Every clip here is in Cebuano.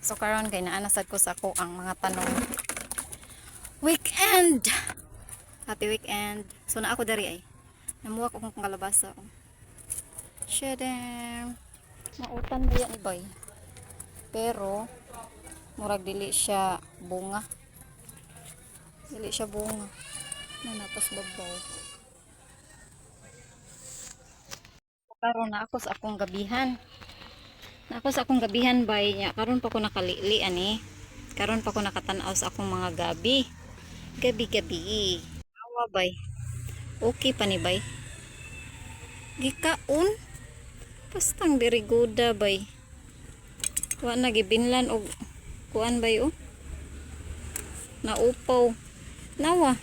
So karon kay naa na sad ko sa ako ang mga tanom. Weekend. Happy weekend. So naa ko diri ay. Namuha ko kong kalabasa. Oh. Shedem. Mautan ba yan, ibay? Pero murag dili siya bunga. Dili siya bunga. Na napas babaw. Karon na ako sa akong gabihan. Na ako sa akong gabihan, bay, nya karon pa ko nakalili ani. Karon pa ko nakatan-aw sa akong mga gabi. Gabi gabi. Awa, bay. Okay pa ni, bay. Gikaon. Bastang biriguda, bay. Wa na gibinlan og kuan, bay, oh. Naupaw. Nawa.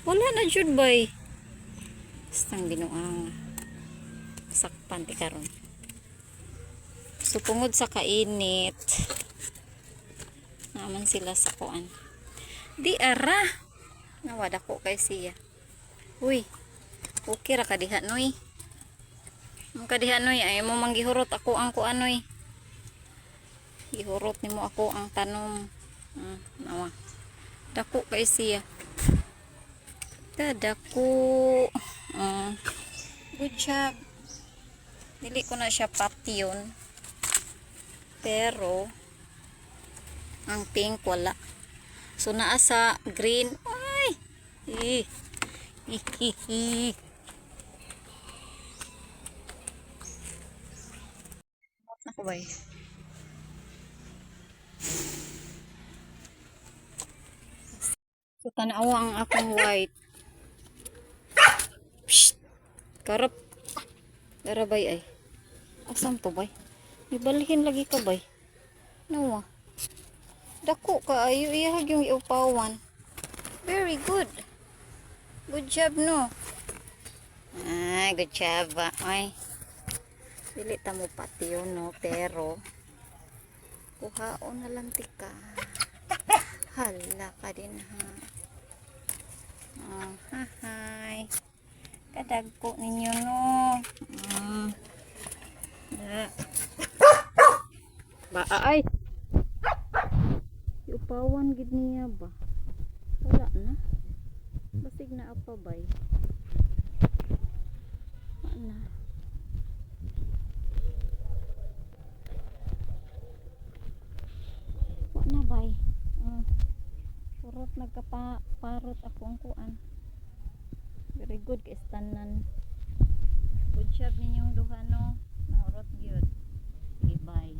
Wala na jud, bay. Bastang binuang. Sakpan ti karon. So tungod sa kainit, naman sila sa kuan. Di ara. Nawa, dako kay siya. Uy. Okay ra ka diha, noy. Mo ka diha, noy, ay mo manggihurot ako ang kuan, noy. Gihurot nimo ako ang tanom. Nawa. Dako kay siya. Dadako. Good job. Dili ko na siya patyon. Pero ang pink wala. So naa sa green. Ay. Eh. Hihihi. Ako ba? So tanawa ang akong white. Psst. Karap. Darabay ay. Asam to, bay? Ibalhin lagi ka, bay. Nawa. Dako ka ayo iyahag yung iupawan. Very good. Good job, no. Ay, good job ba. Ay. Dili ta mo pati yun, no, pero kuhaon na lang tika. Hala ka din ha. Oh, hi. Kadagko ninyo, no. Da. Ba ay. Iupawan gid niya ba? Wala na. Basig na apa, bay. Wala na. Wala na, bay. Purot nagkapa parot ako ang kuan. Very good kay tanan. Good job ninyong duha, no. Nahurot gyud. Sige, bye.